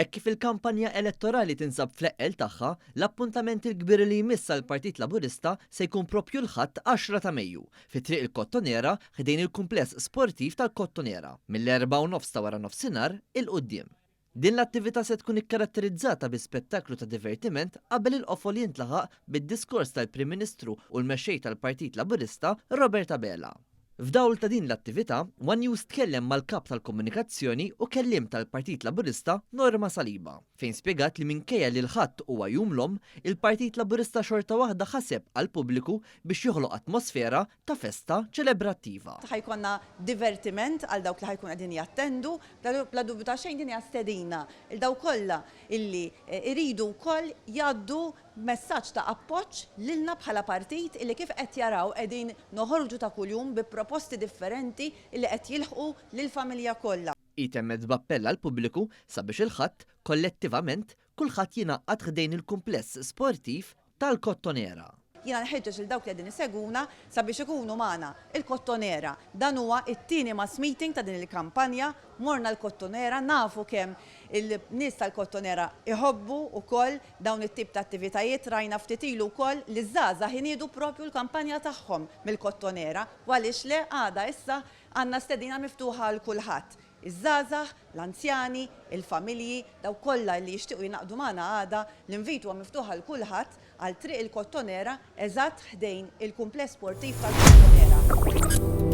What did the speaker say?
Hekk kif il-kampanja elettorali tinsab fl-eqqel tagħha, l-appuntament il-kbir li jmiss għall-Partit Laburista se jkun proprju l-Ħadd 10 ta' Mejju, fi Triq il-Kottonera ħdejn il-Kumpless Sportiv tal-Kottonera, mill-erbgħa u nofs ta' waranofsinhar 'il quddiem. Din l-attività se tkun ikkaratterizzata bi spettaklu ta' divertiment qabel il-qofol jintlaħaq bid-diskors tal-Prim Ministru u l-Mexxej tal-Partit Laburista Robert Abela. F'dawl ta' din l-attività, one News tkellem mal-Kap tal-Komunikazzjoni u Kelliem tal-Partit Laburista Norma Saliba, fejn spjegat li minkejja li l-Ħadd huwa Jum l-Omm, il-Partit Laburista xorta waħda ħaseb għall-pubbliku biex joħloq atmosfera ta' festa ċelebrattiva. Ħa jkollna divertiment għal dawk li ħa jkunu qegħdin jattendu. Bla dubju ta' xejn din hija stedina lil dawk kollha illi jridu wkoll jgħaddu Messaġġ ta' appoġġ lilna bħala partit illi kif qed jaraw qegħdin noħorġu ta' kuljum bi proposti differenti illi qed jilħqu lill-familja kollha. Hi temmet b'appell għall-pubbliku sabiex il-Ħadd, kollettivament, kulħadd jingħaqad ħdejn il-kumpless sportiv tal-Kottonera. Jiena nħeġġeġ lil dawk li qegħdin isegwuna sabiex ikunu magħna il-Kottonera. Dan huwa t-tieni mass meeting ta' din il-kampanja. Morna l-Kottonera, nafu kemm il-nies tal-Kottonera jħobbu wkoll dawn it-tip ta' attivitajiet. Rajna ftit ilu wkoll li ż-żgħażagħ iniedu propju l-kampanja tagħhom mill-Kottonera u għaliex le għada issa għandna stedina miftuħa għal kulħadd. Iż-żgħażagħ, l-anzjani, il-familji, dawk kollha li jixtiequ jingħaqdu magħna għada, l-invit huwa miftuħ għal kulħadd għal Triq il-Kottonera eżatt ħdejn il-Kumpless Sportiv tal-Kottonera.